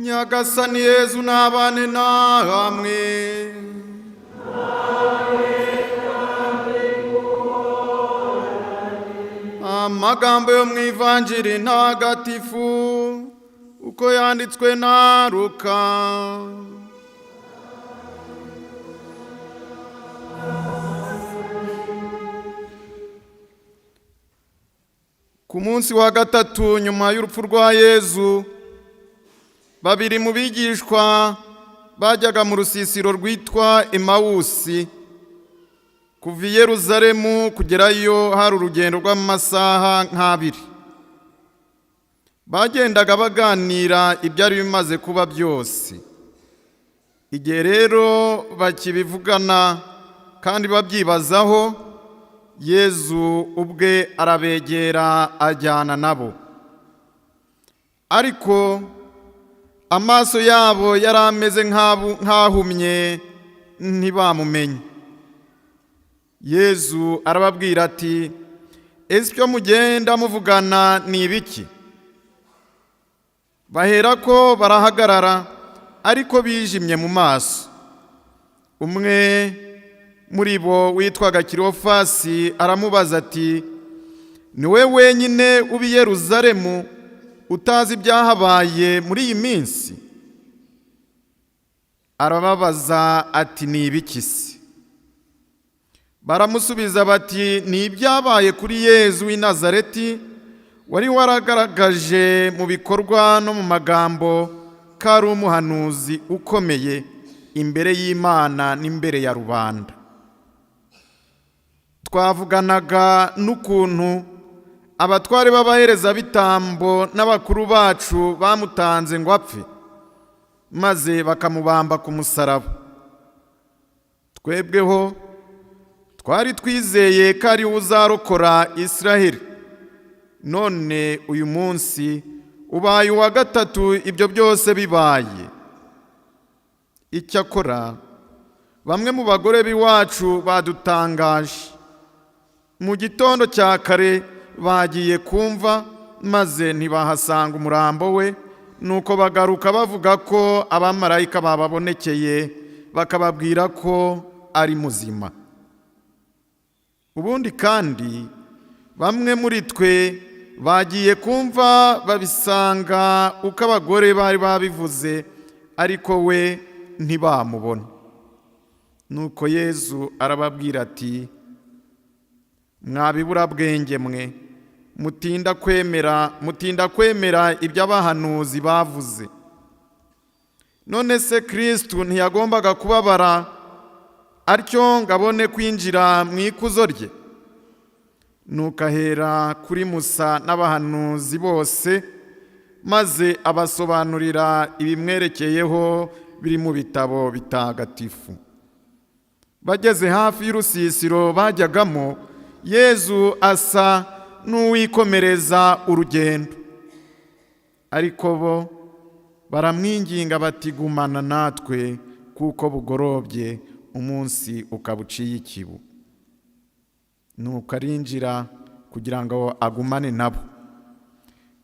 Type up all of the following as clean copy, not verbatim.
Nyagasani Yezu nabane namwe. Amagambo yo mu Ivanjiri ntagatifu uko yanditswe na Luka. Ku munsi wa gatatu nyuma y'urupfu rwa Yezu, babiri mu bigishwa bajyaga mu rusisiro rwitwa Emawusi. Kuva i Yeruzalemu kugerayo hari urugendo rw'amasaha nk'abiri. Bagendaga baganira ibyari bimaze kuba byose. Igihe rero bakibivugana kandi babyibazaho, Yezu ubwe arabegera ajyana nabo. Ariko amaso yabo yari ameze nk'ahumye, ntibamumenye. Yezu arababwira ati: "Ese icyo mugenda muvugana ni ibiki?" Baherako barahagarara, ariko bijimye mu maso. Umwe muri bo witwaga Kilofasi aramubaza ati: "Ni we wenyine uba i Yeruzalemu utazi ibyahabaye muri iyi minsi?" Arababaza ati: "Ni ibiki se?" Baramusubiza bati: "Ni ibyabaye kuri Yezu w'i Nazareti, wari waragaragaje mu bikorwa no mu magambo ko ari umuhanuzi ukomeye imbere y'Imana n'imbere ya rubanda. Twavuganaga n'ukuntu abatware b'abaherezabitambo n'abakuru bacu bamutanze ngo apfe, maze bakamubamba ku musaraba. Twebweho twari twizeye ko ari we uzarokora Israheli. None uyu munsi ubaye uwa gatatu ibyo byose bibaye. Icyakora bamwe mu bagore b'iwacu badutangaje. Mu gitondo cya kare bagiye kumva, maze ntibahasanga umurambo we, nuko bagaruka bavuga ko abamarayika bababonekeye bakababwira ko ari muzima. Ubundi kandi bamwe muri twe bagiye kumva babisanga uko abagore bari babivuze, ariko we ntibamubona." Nuko Yezu arababwira ati: "Mwabiburabwenge mwe, mutinda kwemera, mutinda kwemera ibyo abahanuzi bavuze. None se Kristu ntiyagombaga kubabara atyo ngo abone kwinjira mu ikuzo rye?" Nuko ahera kuri Musa n'abahanuzi bose, maze abasobanurira ibimwerekeyeho biri mu bitabo bitagatifu. Bageze hafi y'urusisiro bajyagamo, Yezu asa n'uwikomereza urugendo, ariko bo baramwinginga bati: "Gumana natwe kuko bugorobye, umunsi ukaba uciye ikibu." Nuko arinjira kugira ngo agumane nabo.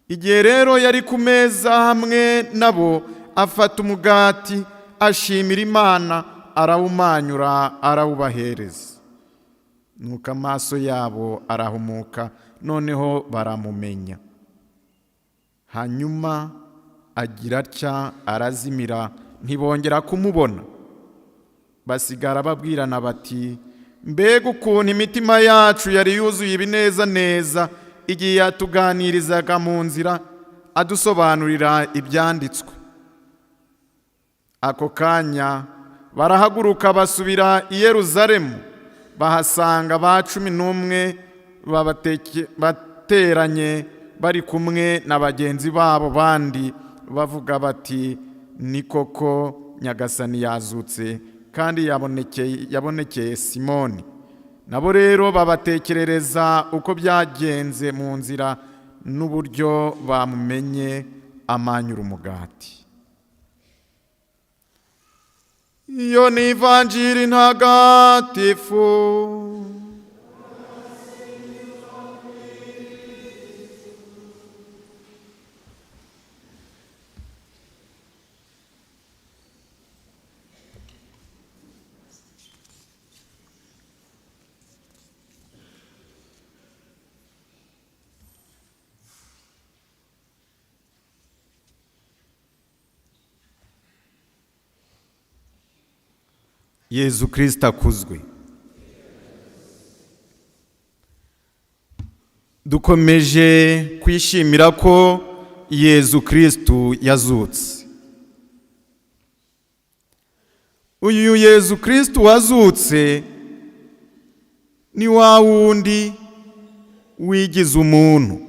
Igihe rero yari ku meza hamwe nabo, afata umugati, ashimira Imana, arawumanyura, arawubahereza. Nuko amaso yabo arahumuka, noneho baramumenya. Hanyuma agira atya arazimira, ntibongera kumubona. Basigara babwirana bati: "Mbega ukuntu imitima yacu yari yuzuye ibinezaneza igihe yatuganirizaga mu nzira adusobanurira ibyanditswe!" Ako kanya barahaguruka basubira i Yeruzalemu, bahasanga ba 11 bateranye bari kumwe na bagenzi babo bandi, bavuga bati: "Ni koko Nyagasani yazutse kandi yabonekeye Simoni." Nabo rero babatekerereza uko byagenze mu nzira n'uburyo bamumenye amanyura umugati. Iyo ni Ivanjiri ntagatifu. Yezu Kristo akuzwe. Dukomeje kwishimira ko Yezu Kristo yazutse. Uyu Yezu Kristo wazutse ni wa wundi wigize umuntu,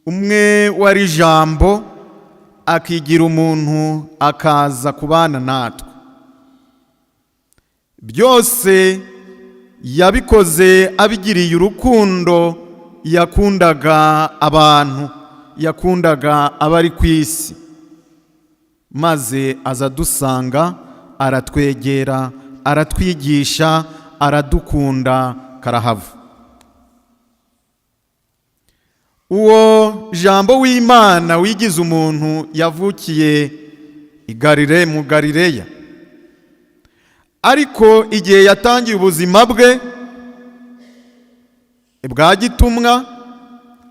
umwe wari Jambo akigira umuntu akaza kubana natwe. Byose yabikoze abigiriye urukundo yakundaga abantu, yakundaga abari ku isi, maze aza dusanga, aratwegera, aratwigisha, aradukunda karahava. Uwo Jambo w'Imana wigize umuntu yavukiye i Galile, mu Galileya, ariko igihe yatangiye ubuzima bwe bwa gitumwa,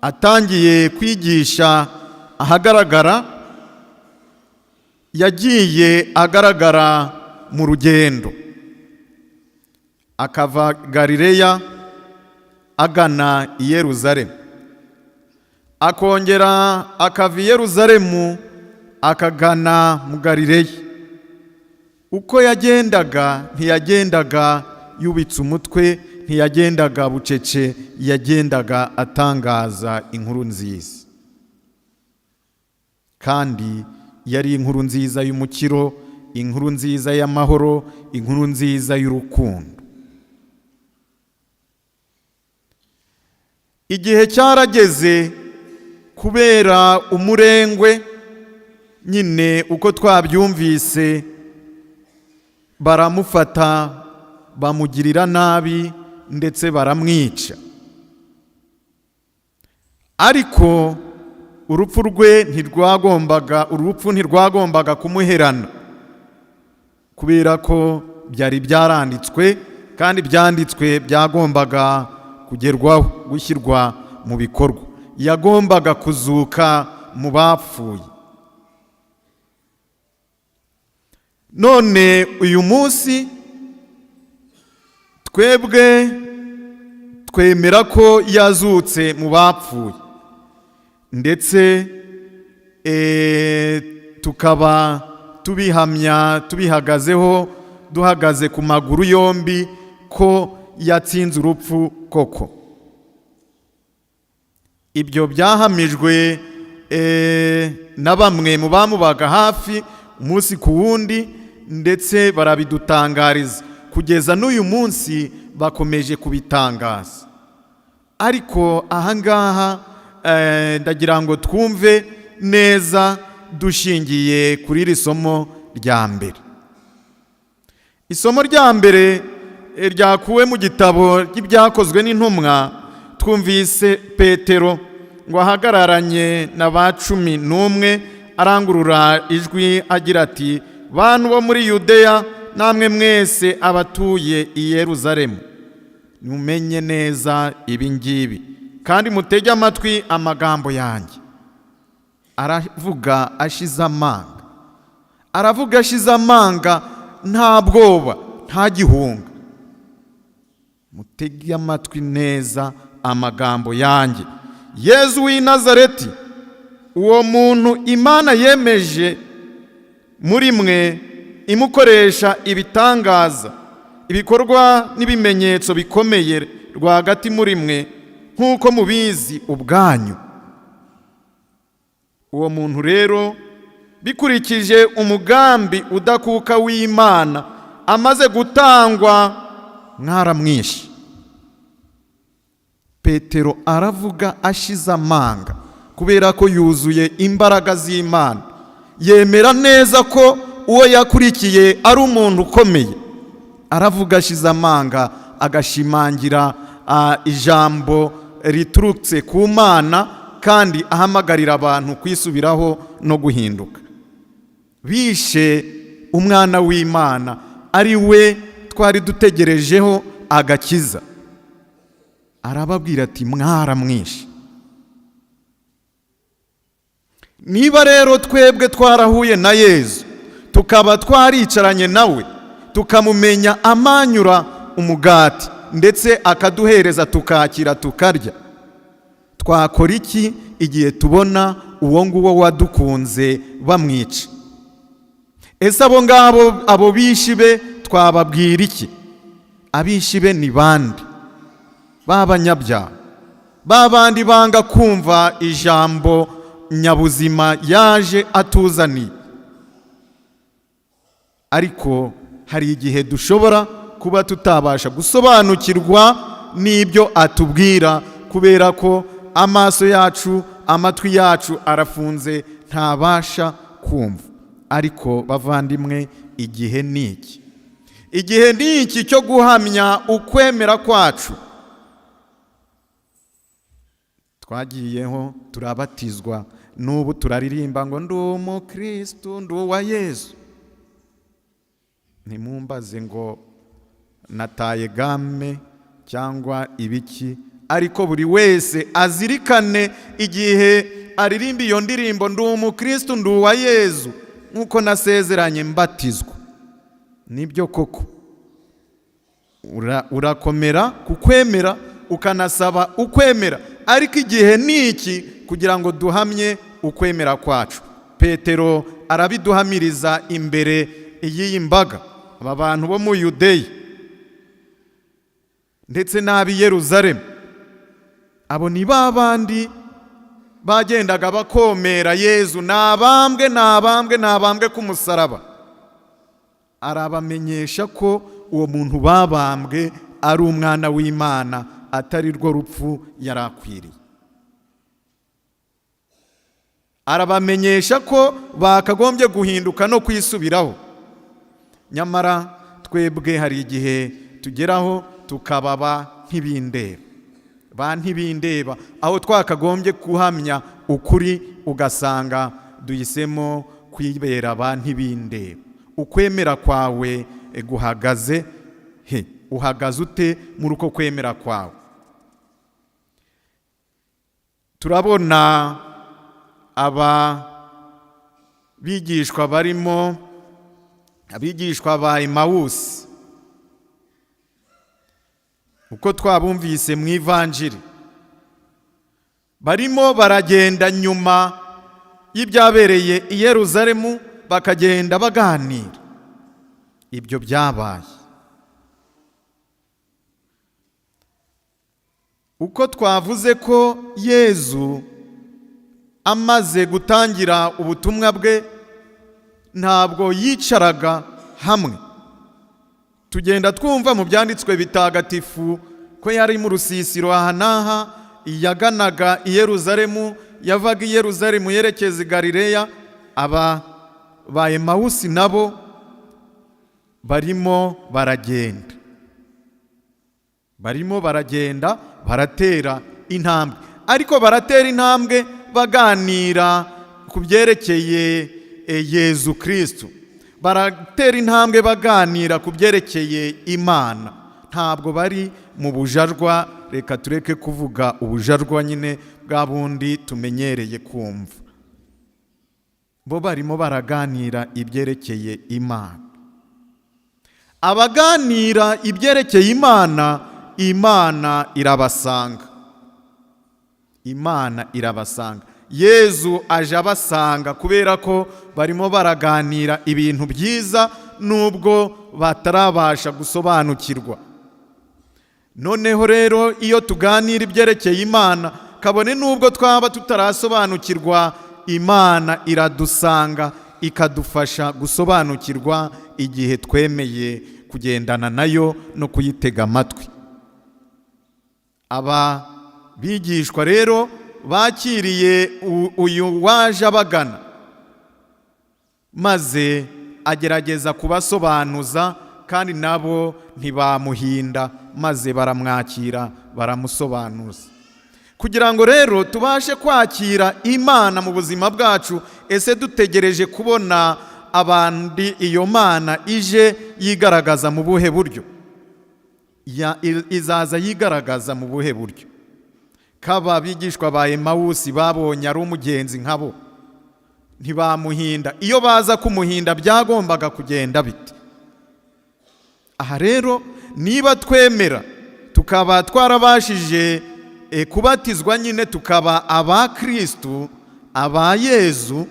atangiye kwigisha ahagaragara, yagiye agaragara mu rugendo, akava Galileya agana i Yeruzalemu, akongera akava i Yeruzalemu akagana mu Galileya. Uko yagendaga ntiyagendaga yubitse umutwe, ntiyagendaga bucece, yagendaga atangaza inkuru nziza. Kandi yari inkuru nziza y'umukiro, inkuru nziza y'amahoro, inkuru nziza y'urukundo. Igihe cyarageze kubera umurengwe nyine uko twabyumvise, baramufata bamugirira nabi ndetse baramwica. Ariko urupfu rwe ntirwagombaga, urupfu ntirwagombaga kumuherana, kubera ko byari byaranditswe, kandi byanditswe byagombaga kugerwaho, gushyirwa mu bikorwa. Yagombaga kuzuka mu bapfuye. None uyu munsi twebwe twemera ko yazutse mu bapfuye, ndetse tukaba tubihamya, tubihagazeho, duhagaze ku maguru yombi ko yatsinze urupfu koko. Ibyo byahamijwe na bamwe mu bamubaga hafi umunsi ku wundi, ndetse barabidutangariza kugeza n'uyu munsi bakomeje kubitangaza. Ariko ahangaha ndagira ngo twumve neza dushingiye kuri iri somo rya mbere. Isomo rya mbere ryakuwe mu gitabo cy'ibyakozwe n'intumwa, twumvise Petero ngo ahagararanye na ba 11 arangurura ijwi agira ati: bantu bo muri Yudeya namwe mwese abatuye i Yeruzalemu, mumenye neza ibi ngibi kandi mutege amatwi amagambo yanjye. Aravuga ashize amanga, aravuga ashize amanga, nta bwoba, nta gihunga. Mutege amatwi neza amagambo yanjye. Yezu w'i Nazareti, uwo muntu Imana yemeje muri mwe imukoresha ibitangaza, ibikorwa n'ibimenyetso bikomeye rwagati muri mwe, nk'uko mubizi ubwanyu. Uwo muntu rero bikurikije umugambi udakuka w'Imana, amaze gutangwa mwaramwishe. Petero aravuga ashize amanga, kubera ko yuzuye imbaraga z'Imana. Yemera neza ko uwo yakurikiye ari umuntu ukomeye. Aravuga ashize amanga, agashimangira ijambo riturutse ku Mana, kandi ahamagarira abantu kwisubiraho no guhinduka. Bishe umwana w'Imana, ari we twari dutegerejeho agakiza. Arababwira ati mwaramwishe. Niba rero twebwe twarahuye na Yezu, tukaba twaricaranye nawe, Tukamumenya amanyura umugati, ndetse akaduhereza tukakira tukarya. Twakora iki igihe tubona uwo nguwo wadukunze bamwica? Ese abo ngabo, abo bishi be, twababwira iki? Abishi be ni bande? B'abanyabyaha, ba bandi banga kumva ijambo nyabuzima yaje atuzaniye. Ariko hari igihe dushobora kuba tutabasha gusobanukirwa n'ibyo atubwira, kubera ko amaso yacu, amatwi yacu arafunze, ntabasha kumva. Ariko bavandimwe, igihe ni iki, igihe ni iki cyo guhamya ukwemera kwacu. Twagiyeho turabatizwa, n'ubu turaririmba ngo: "Ndi umukristu, ndi uwa Yezu." Ntimumbaze ngo nataye gamme cyangwa ibiki, ariko buri wese azirikane igihe aririmba iyo ndirimbo: "Ndi umukristu, ndi uwa Yezu, nk'uko nasezeranye mbatizwa." Nibyo koko, urakomera ku kwemera, ukanasaba ukwemera, ariko igihe ni iki kugira ngo duhamye ukwemera kwacu. Petero arabiduhamiriza imbere y'iyi mbaga, aba bantu bo mu Yudeyi ndetse n'ab'i Yeruzalemu. Abo ni ba bandi bagendaga bakomera Yezu: "Nabambwe, nabambwe, nabambwe ku musaraba." Arabamenyesha ko uwo muntu babambwe ari umwana w'Imana, atari rwo rupfu yari akwiriye. Arabamenyesha ko bakagombye guhinduka no kwisubiraho. Nyamara twebwe hari igihe tugeraho tukaba ba ntibindeba, ba ntibindeba, aho twakagombye guhamya ukuri ugasanga duhisemo kwibera ba ntibindeba. Ukwemera kwawe guhagaze he? Uhagaze ute muri uko kwemera kwawe? Turabona aba bigishwa barimo abigishwa ba Emawusi, uko twabumvise mu ivanjiri, barimo baragenda nyuma y'ibyabereye i Yeruzalemu, bakagenda baganira ibyo byabaye. Uko twavuze ko Yezu amaze gutangira ubutumwa bwe ntabwo yicaraga hamwe. Tugenda twumva mu byanditswe bitagatifu ko yari mu rusisiro aha n'aha, yaganaga i Yeruzalemu, yavaga i Yeruzalemu yerekeza i Galileya. Aba ba Emawusi nabo barimo baragenda, barimo baragenda, baratera intambwe, ariko baratera intambwe baganira ku byerekeye Yezu Kristu, baratera intambwe baganira ku byerekeye Imana. Ntabwo bari mu bujarwa, reka tureke kuvuga ubujarwa nyine bwa bundi tumenyereye kumva. Bo barimo baraganira ibyerekeye Imana. Abaganira ibyerekeye Imana, Imana irabasanga, Imana irabasanga. Yezu aje abasanga kubera ko barimo baraganira ibintu byiza, nubwo batarabasha gusobanukirwa. Noneho rero, iyo tuganira ibyerekeye Imana, kabone nubwo twaba tutarasobanukirwa, Imana iradusanga ikadufasha gusobanukirwa igihe twemeye kugendana nayo no kuyitega amatwi. Aba bigishwa rero bakiriye uyu waje abagana, maze agerageza kubasobanuza, kandi nabo ntibamuhinda, maze baramwakira, baramusobanuza. Kugira ngo rero tubashe kwakira Imana mu buzima bwacu, ese dutegereje kubona abandi iyo Mana ije yigaragaza mu buhe buryo? Izaza yigaragaza mu buhe buryo? Kaba abigishwa ba Emawusi babonye ari umugenzi nkabo, ntibamuhinda. Iyo baza kumuhinda byagombaga kugenda bite? Aha rero niba twemera tukaba twarabashije kubatizwa nyine, tukaba aba Kristu, aba Yezu,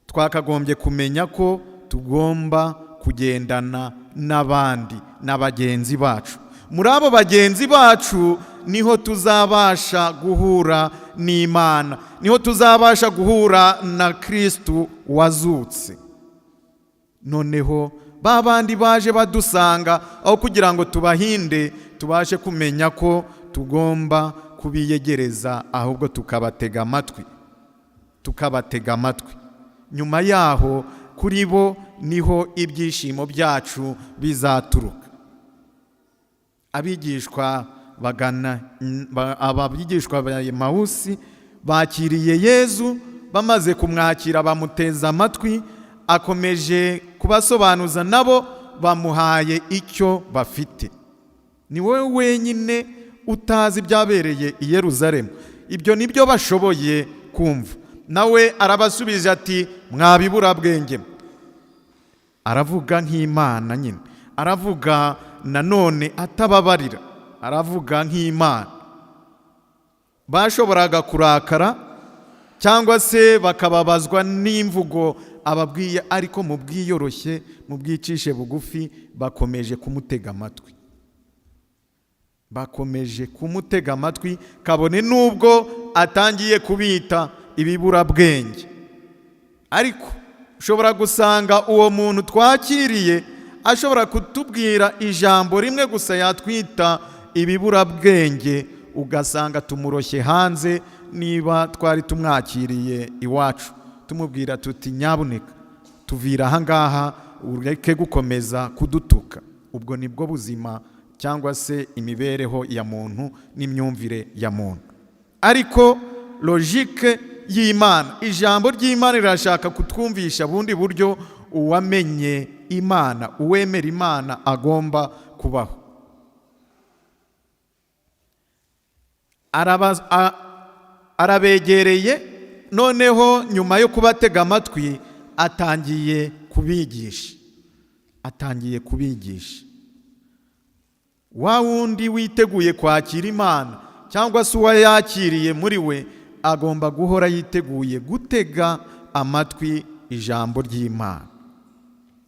twakagombye kumenya ko tugomba kugendana n'abandi, na bagenzi bacu. Muri abo bagenzi bacu niho tuzabasha guhura n'Imana, niho tuzabasha guhura na Kristu wazutse. Noneho ba bandi baje badusanga, aho kugira ngo tubahinde, tubashe kumenya ko tugomba kubiyegereza, ahubwo tukabatega amatwi, tukabatega amatwi. Nyuma yaho kuri bo niho ibyishimo byacu bizaturuka. Abigishwa bagana abigishwa ba Emawusi bakiriye Yezu. Bamaze kumwakira bamuteza amatwi, akomeje kubasobanuza, nabo bamuhaye icyo bafite. Ni wowe wenyine utazi ibyabereye i Yeruzalemu? Ibyo nibyo bashoboye kumva. Nawe arabasubiza ati: "Mwabiburabwenge." Aravuga nk'Imana nyine, aravuga nanone atababarira, aravuga nk'Imana. Bashoboraga kurakara cyangwa se bakababazwa n'imvugo ababwiye, ariko mu bwiyoroshye, mu bwicishe bugufi, bakomeje kumutega amatwi, bakomeje kumutega amatwi, kabone n'ubwo atangiye kubita ibiburabwenge. Ariko ushobora gusanga uwo muntu twakiriye ashobora kutubwira ijambo rimwe gusa, yatwita ibiburabwenge, ugasanga tumuroshye hanze niba twari tumwakiriye iwacu, tumubwira tuti: "Nyabuneka tuvira aha ngaha, ureke gukomeza kudutuka." Ubwo nibwo buzima cyangwa se imibereho ya muntu n'imyumvire ya muntu. Ariko logique y'Imana, ijambo ry'Imana rirashaka kutwumvisha bundi buryo uwamenye Imana, uwemera Imana agomba kubaho. Arabegereye noneho nyuma yo kubatega amatwi atangiye kubigisha, atangiye kubigisha. Wa wundi witeguye kwakira Imana cyangwa se uwayakiriye muri we, agomba guhora yiteguye gutega amatwi ijambo ry'Imana,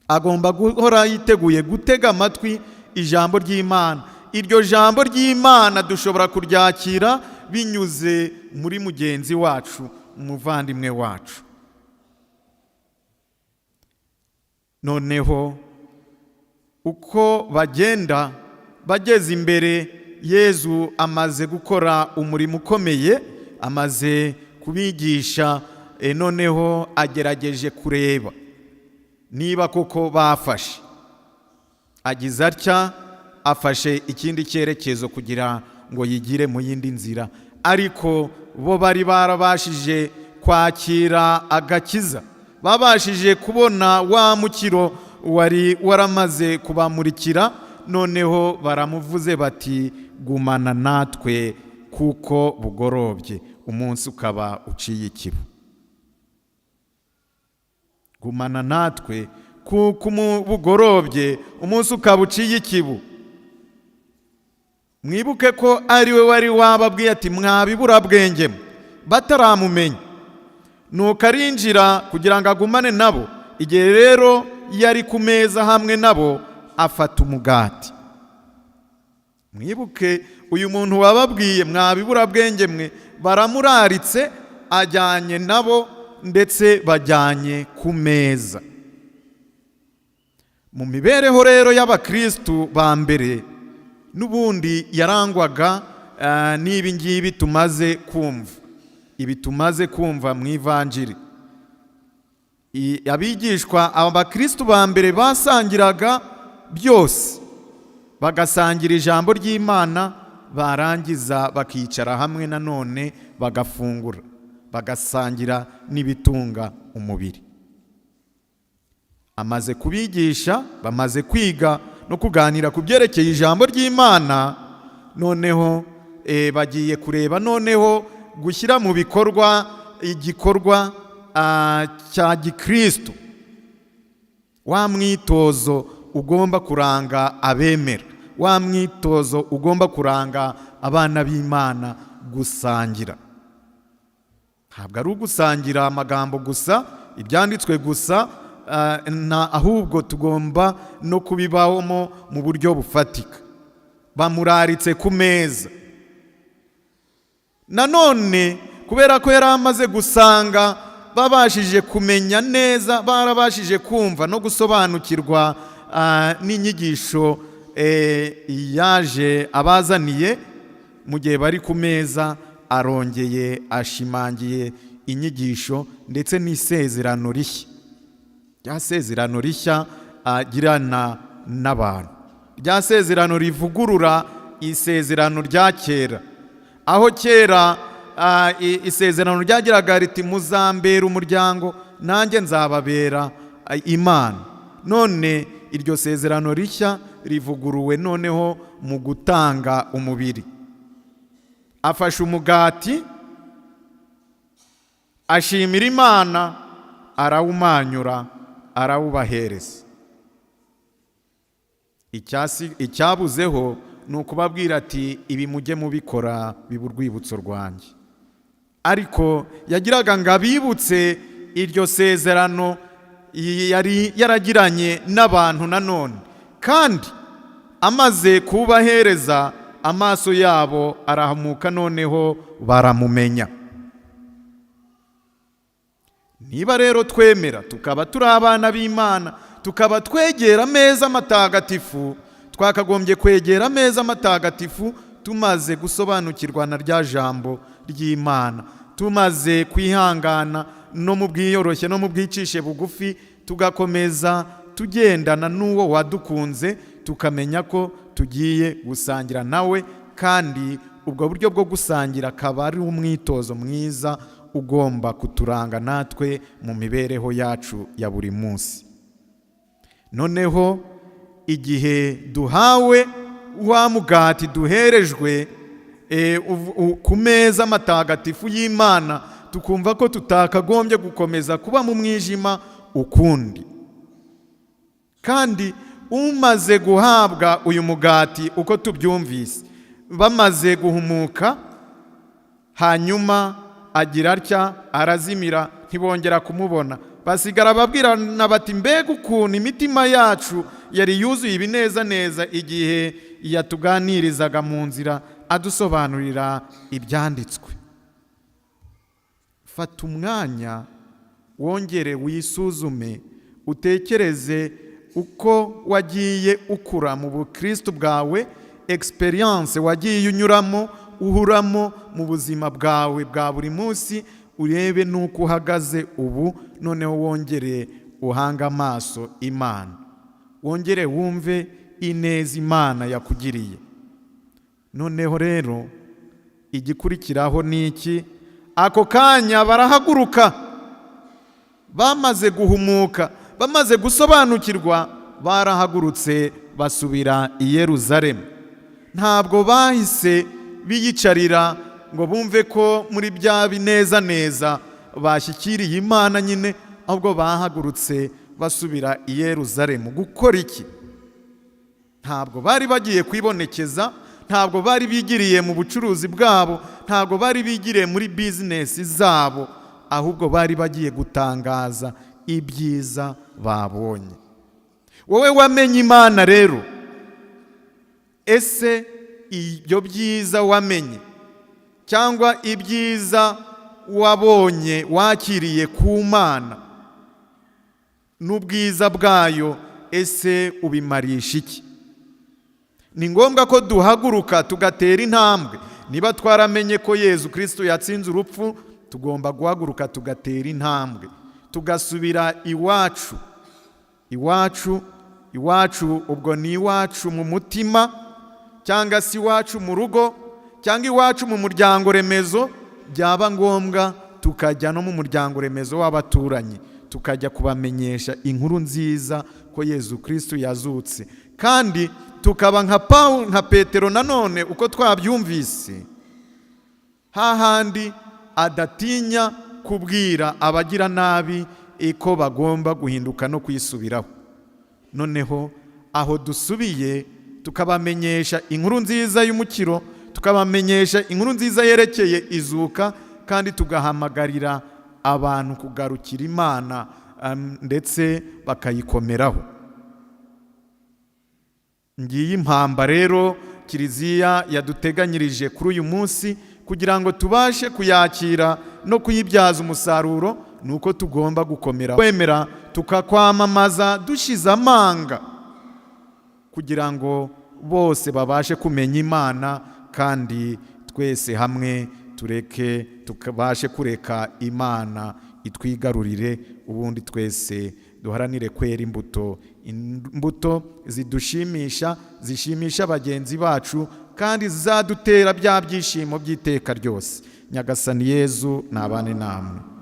agomba guhora yiteguye gutega amatwi ijambo ry'Imana. Iryo jambo ry'Imana dushobora kuryakira binyuze muri mugenzi wacu, umuvandimwe wacu. Noneho uko bagenda bageze imbere, Yezu amaze gukora umurimo ukomeye, amaze kubigisha, noneho agerageje kureba niba koko bafashe. Agize atya afashe ikindi cyerekezo kugira ngo yigire mu yindi nzira, ariko bo bari barabashije kwakira agakiza, babashije kubona wa mukiro wari waramaze kubamurikira. Noneho baramuvuze bati: "Gumana natwe kuko bugorobye, umunsi ukaba uciye ikibu. Gumana natwe kuko bugorobye, umunsi ukaba uciye ikibu." Mwibuke ko ari we wari wababwiye ati: "Mwabiburabwenge," bataramumenya. Nuko arinjira kugira ngo agumane nabo. Igihe rero yari ku meza hamwe nabo, afata umugati. Mwibuke uyu muntu wababwiye "Mwabiburabwenge mwe", baramuraritse, ajyanye nabo, ndetse bajyanye ku meza. Mu mibereho rero y'abakristu ba mbere n'ubundi yarangwaga n'ibi ngibi tumaze kumva, ibi tumaze kumva mu ivanjiri. Abigishwa, abakristu ba mbere basangiraga byose, bagasangira ijambo ry'Imana, barangiza bakicara hamwe nanone bagafungura, bagasangira n'ibitunga umubiri. Amaze kubigisha, bamaze kwiga no kuganira ku byerekeye ijambo ry'Imana, noneho bagiye kureba noneho gushyira mu bikorwa igikorwa cya gikristo, wa mwitozo ugomba kuranga abemera, wa mwitozo ugomba kuranga abana b'Imana, gusangira. Ntabwo ari ugusangira amagambo gusa, ibyanditswe gusa, ahubwo tugomba no kubibamo mu buryo bufatika. Bamuraritse ku meza. Nanone kubera ko yari amaze gusanga babashije kumenya neza, barabashije kumva no gusobanukirwa n'inyigisho yaje abazaniye, mu gihe bari ku meza arongeye ashimangiye inyigisho ndetse n'isezerano rishya, rya sezerano rishya agirana n'abantu, rya sezerano rivugurura isezerano rya kera. Aho kera isezerano ryagiraga riti: "Muzambera umuryango, nanjye nzababera Imana." None iryo sezerano rishya rivuguruwe noneho mu gutanga umubiri. Afashe umugati, ashimira Imana, arawumanyura, arawubahereza. Icyabuzeho ni ukubabwira ati: "Ibi mujye mubikora biba urwibutso rwanjye." Ariko yagiraga ngo abibutse iryo sezerano yari yaragiranye n'abantu. Nanone kandi amaze kubahereza, amaso yabo arahamuka, noneho baramumenya. Niba rero twemera tukaba turi abana b'Imana, tukaba twegera ameza matagatifu, twakagombye kwegera ameza matagatifu tumaze gusobanukirwa na rya jambo ry'Imana, tumaze kwihangana no mu bwiyoroshye no mu bwicishe bugufi, tugakomeza tugendana n'uwo wadukunze, tukamenya ko tugiye gusangira nawe. Kandi ubwo buryo bwo gusangira akaba ari umwitozo mwiza ugomba kuturanga natwe mu mibereho yacu ya buri munsi. Noneho igihe duhawe wa mugati, duherejwe ku meza matagatifu y'Imana, tukumva ko tutakagombye gukomeza kuba mu mwijima ukundi. Kandi umaze guhabwa uyu mugati, uko tubyumvise, bamaze guhumuka, hanyuma agira atya arazimira, ntibongera kumubona. Basigara babwirana bati: "Mbega ukuntu imitima yacu yari yuzuye ibinezaneza igihe yatuganirizaga mu nzira, adusobanurira ibyanditswe!" Fata umwanya wongere wisuzume, utekereze uko wagiye ukura mu bukristo bwawe, expérience wagiye unyuramo, uhuramo mu buzima bwawe bwa buri munsi, urebe n'uko uhagaze ubu. Noneho wongere uhange amaso Imana, wongere wumve ineza Imana yakugiriye. Noneho rero igikurikiraho ni iki? Ako kanya barahaguruka. Bamaze guhumuka, bamaze gusobanukirwa, barahagurutse basubira i Yeruzalemu. Ntabwo bahise biyicarira ngo bumve ko muri bya binezaneza bashyikiriye Imana nyine, ahubwo bahagurutse basubira i Yeruzalemu. Gukora iki? Ntabwo bari bagiye kwibonekeza, ntabwo bari bigiriye mu bucuruzi bwabo, ntabwo bari bigiriye muri bizinesi zabo, ahubwo bari bagiye gutangaza ibyiza babonye. Wowe wamenye Imana rero, ese ibyo byiza wamenye cyangwa ibyiza wabonye, wakiriye ku Mana n'ubwiza bwayo, ese ubimarisha iki? Ni ngombwa ko duhaguruka tugatera intambwe. Niba twaramenye ko Yezu Kirisito yatsinze urupfu, tugomba guhaguruka tugatera intambwe, tugasubira iwacu. Iwacu, iwacu ubwo ni iwacu mu mutima, cyangwa se iwacu mu rugo, cyangwa iwacu mu muryango remezo. Byaba ngombwa tukajya no mu muryango remezo w'abaturanyi, tukajya kubamenyesha inkuru nziza ko Yezu Kirisito yazutse. Kandi tukaba nka Pawulo, nka Petero nanone, uko twabyumvise, hahandi adatinya kubwira abagira nabi ko bagomba guhinduka no kwisubiraho. Noneho Aho dusubiye tukabamenyesha inkuru nziza y'umukiro, tukabamenyesha inkuru nziza yerekeye izuka, kandi tugahamagarira abantu kugarukira Imana ndetse bakayikomeraho. Ngiyi impamba rero Kiliziya yaduteganyirije kuri uyu munsi kugira ngo tubashe kuyakira no kuyibyaza umusaruro. Ni uko tugomba gukomera kwemera, tukakwamamaza dushize amanga, kugira ngo bose babashe kumenya Imana, kandi twese hamwe tureke tukabashe kureka Imana itwigarurire, ubundi twese duharanire kwera imbuto, imbuto zidushimisha, zishimisha bagenzi bacu, kandi zizadutera bya byishimo by'iteka ryose. Nyagasani Yezu nabane namwe.